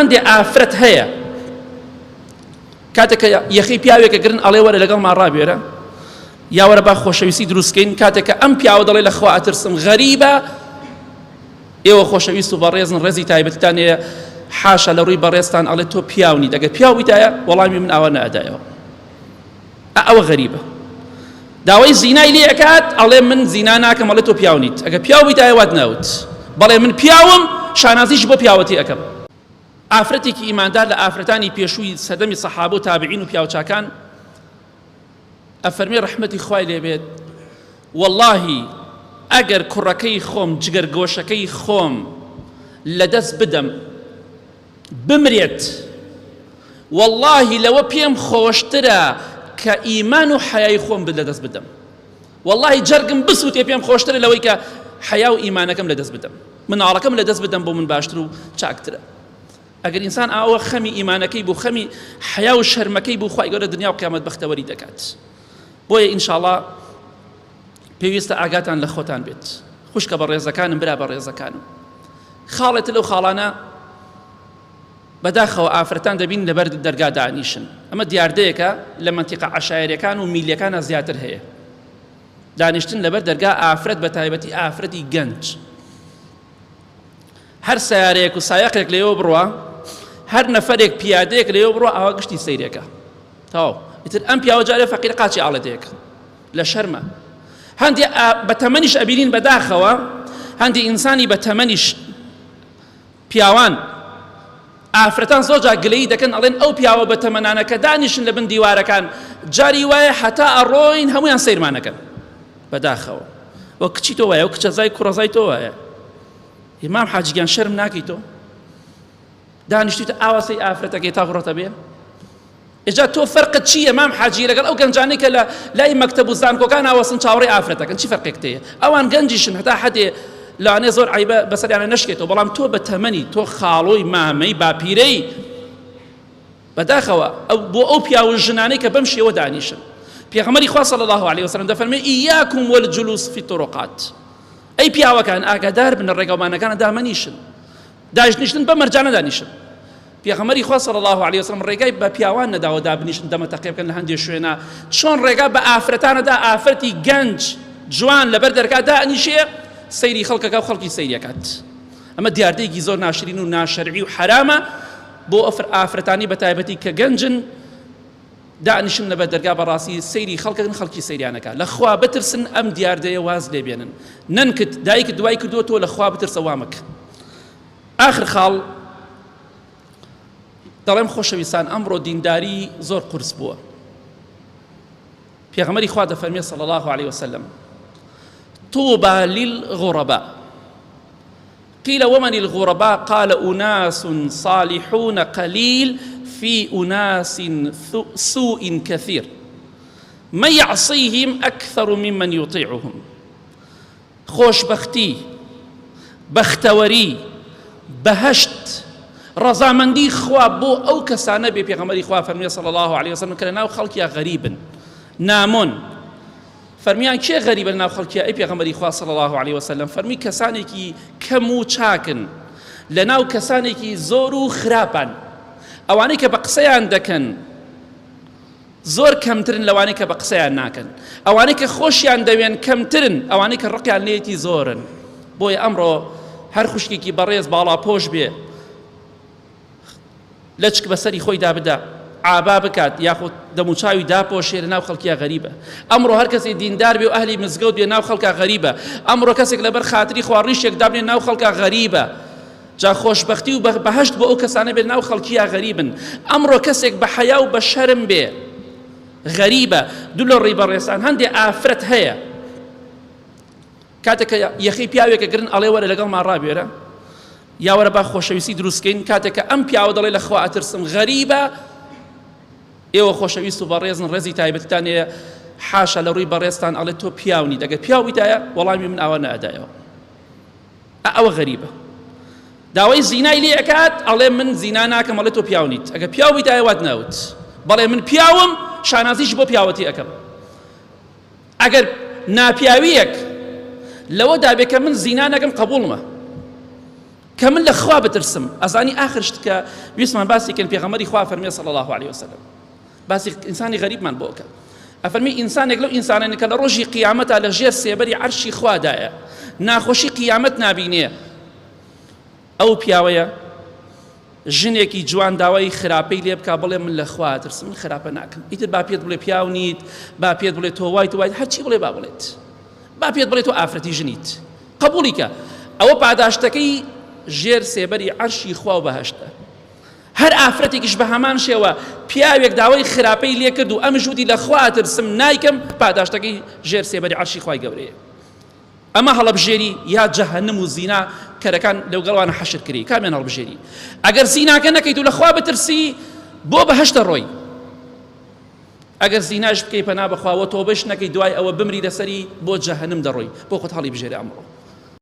هەندێ ئافرەت هەیە کاتێک کە یەخەی پیاوێکە گرن ئەڵێ وەرە لەگەڵمان ڕابێرە یا وەرە با خۆشەویستی دروستکەین کاتێک کە ئەم پیاوە دەڵێ لە خوا ئەترسم غەریبە ئێوە خۆشەویست و بەڕێزن ڕێزی تایبەتتان هەیە حاشا لە ڕووی بەڕێزتان ئەڵێ تۆ پیاو نیت ئەگەر پیاو بیتایە وەڵامی من ئاوا نەئەدایەوە ئەوە غەریبە داوای زینای لێ ئەکات ئەڵێ من زینا ناکەم ئەڵێ تۆ پیاو نیت ئەگەر پیاو بیتایە وات ناوت بەڵێ من پیاوم شانازیش بۆ پیاوەتی ئەکەم ئافرەتێکی ئیماندار لە ئافرەتانی پێشووی سەردەمی سەحابە و تابعین و پیاوچاکان ئەفەرمی ڕەحمەتی خوای لێبێت واللهی ئەگەر کوڕەکەی خۆم جگەر گۆشەکەی خۆم لەدەست بدەم بمرێت وەڵاهی لەوە پێم خۆشترە کە ئیمان و حەیای خۆم لەدەست بدەم وەڵاهی جەرگم بسووتێ پێم خۆشترە لەوەی کە حەیا و ئیمانەکەم لەدەست بدەم مناڵەکەم لەدەست بدەم بۆ من باشتر و چاکترە ئەگەر ئینسان ئاوە خەمی ئیمانەکەی بوو خەمی حەیا و شەرمەکەی بوو خوای گەورە دنیا و قیامەت بەختەوەری دەکات بۆیە ئینشاڵا پێویستە ئاگاتان لە خۆتان بێت خوشکە بە ڕێزەکانم برا بە ڕێزەکانم خاڵێتە لەو خاڵانە بەداخەوە ئافرەتان دەبین لەبەر دەرگا دانیشن ئەمە دیاردەیەکە لە مەنتیقە عەشایەرەکان و میلیەکانە زیاتر هەیە دانیشتن لەبەر دەرگا ئافرەت بە تایبەتی ئافرەتی گەنج هەر سیارەیەک و سایەقێک لێوە بڕوا هەر نەفرێک پیادەیەک لێوە بڕوا ئەوە گشتی سەیرێکە تەواو ئیتر ئەم پیاوە جارێ فەقیر قاچی ئاڵێتەیەک لە شەرمە هەندێ بە تەمەنیش ئەبینین بەداخەوە هەندی ئینسانی بە تەمەنیش پیاوان ئافرەتان زۆر جار گلەیی دەکەن ئەڵێن ئەو پیاوە بە تەمەنانە کە دانیشن لە بن دیوارەکان جاری وایە هەتا ئەڕۆین هەمویان سەیرمانەکەن بەداخەوە وە کچی تۆ وایە و کچەزای کوڕەزای تۆ وایە ئیمام حاجیگیان شەرم ناکەی تۆ دانیشتویتە ئاوا سەی ئافرەتەکەی تا ڕۆتە بێ ئێجا تۆ فەرقت چییە مام حاجی لەگەڵ ئەو گەنجانەی کە لە لای مەکتەب و زانکۆکان ئاوەسن چاوەڕێی ئافرەتەکەن چی فەرقێکت هەیە ئەوان گەنجیشن هەتا حەدێ لەوانەیە زۆر عەیبە بەسەریانە نەشکێتەوە بەڵام تۆ بە تەمەنی تۆ خاڵۆی مامەی باپیرەی بەداخەوە ئەو بۆ ئەو پیاو و ژنانەی کە بەم شێوە دانیشن پێغەمبەری خوا صلی الله علیه وسلم دەفەرمێ ئیاکم والجلوس فی الطرقات ئەی پیاوەکان ئاگادار بن لە ڕێگاوبانەکانە دامەنیشن داشنیشتن بە مەرجانە دانیشن پێغەمبەری خوا صلی اللە علیە وسلم ڕێگای بە پیاوان نەداوە دابنیشن دەمە تەقێ بکەن لە هەندێ شوێنە چۆن ڕێگا بە ئافرەتانە دا ئافرەتی گەنج جوان لەبەر دەرگا دانیشێ سەیری خەڵکەکە و خەڵکی سەیریەکات ئەمە دیاردەیەکی زۆر ناشرین و ناشەرعی و حرامە بۆ ئەفر ئافرەتانی بە تایبەتی کە گەنجن دانیشن لەبەر دەرگا بەڕاستی سەیری خەڵکەکەن خەڵکی سەیریانەکە لەخوا بترسن ئەم دیاردەیە واز لێ بێنن نەنکت دایکت دوای کردووە تۆ لەخوا بترسە وامەکە ئاخر خاڵ دەڵێم خۆشەویستان ئەمڕۆ دینداری زۆر قورس بووە پێغەمبەری خوا دەفەرمێ صلی الله علیه وسلم طوبى للغرباء قيل ومن الغرباء قال أناس صالحون قليل في أناس سوء كثير من يعصيهم أكثر ممن يطيعهم خۆشبەختی، بەختەوەری، بەهەشت، ڕەزامەندی خوا بۆ ئەو کەسانە بێ پێغەمبەری خوا فەرمووی صلی اللە علیه وسلم کە لەناو خەڵکیا غەریبن نامۆن فەرمیان کێ غەریبە لەناو خەڵکیا ئەی پێغەمبەری خوا صلی اللە علیه وسلم فەرمی کەسانێکی کەم و چاکن لەناو کەسانێکی زۆر و خراپان ئەوانەی کە بە قسەیان دەکەن زۆر کەمترن لەوانەی کە بە قسەیان ناکەن ئەوانەی کە خۆشیان دەوێن کەمترن ئەوانەی کە ڕقیان لێیەتی زۆرن بۆیە ئەمڕۆ هەر خوشکێکی بەڕێز باڵاپۆش بێ لەچک بەسەری خۆیدا بدا عابا بکات یاخود دەموچاوی داپۆشێ لە ناو خەڵکیا غەریبە ئەمڕۆ هەر کەسێک دیندار بێ و ئەهلی مزگەوت بێ ناو خەڵکا غەریبە ئەمڕۆ کەسێک لەبەر خاتری خوا ڕیشێک دابنێ ناو خەڵکا غەریبە جا خۆشبەختی و بەهەشت بۆ ئەو کەسانە بێت ناو خەڵکییا غەریبن ئەمڕۆ کەسێک بە حەیا و بە شەرم بێ غەریبە دوو لە ڕێی بەڕێزان هەندێ ئافرەت هەیە کاتێک کە یەخەی پیاوێکە گرن ئەڵێ وەرە لەگەڵمان ڕابێرە یا وەرە با خۆشەویستی دروستکەین کاتێک کە ئەم پیاوە دەڵێ لە خوا ئەترسم غەریبە ئێوە خۆشەویست و بەڕێزن ڕێزی تایبەتتان هەیە حاشا لە ڕووی بەڕێزتان ئەڵێ تۆ پیاو نیت ئەگەر پیاو بیتایە وەڵامی من ئاوا نەئەدایەوە ئە ئەوە غەریبە داوای زینای لێ ئەکات ئەڵێ من زینا ناکەم ئەڵێ تۆ پیاو نیت ئەگەر پیاو بیتایە وات ناوت بەڵێ من پیاوم شانازیش بۆ پیاوەتی ئەکەم ئەگەر ناپیاویەک لەوە دابێ کە من زینا نەکەم قبوڵمە. کە من لە خوا بترسم. ئەزانی ئاخر شت کە ویستمان باسی کەین پێغەمبەری خوا فەرمی صلی الله علیه وسلم باسی ئینسانی غەریبمان بۆ کە ئەفەرمی ئینسانێک لەو ئینسانانە کە لە ڕۆژی قیامەتا لە ژێر سێبەری عەرشی خوادایە ناخۆشی قیامەت نابینێ ئەو پیاوەیە ژنێکی جوان داوای خراپەی لێ بکا بڵێ من لە خوا ترسم من خراپە ناکەم ئیتر با پێت بڵێ پیاو نیت با پێت بڵێ تۆ وایت وایت هەرچی بڵێ با بڵێت با پێت بڵێ تۆ ئافرەتی ژنیت قبوڵی کە ئەوە پاداشتەکەی ژێر سێبەری عەرشی خوا و بەهەشتە هەر ئافرەتێکیش بە هەمان شێوە پیاوێک داوای خراپەی لێکرد و ئەمش وتی لە خوا ئەترسم نایکەم پاداشتەکەی ژێر سێبەری عەرشی خوای گەورەیە ئەمە هەڵەبژێری یا جەهەنم و زینا کەرەکان لەوگەڵوانە حەشر کری کامیان هەڵبژێری ئەگەر زیناکە نەکەیت و لە خوا بترسی بۆ بەهەشتە ڕۆی ئەگەر زیناش بکەی پەنا بەخوا وە تۆبەش نەکەی دوای ئەوە بمری لەسەری بۆ جەهەنم دەڕۆی بۆ خۆت هەڵی بژێرە ئەمڕۆ.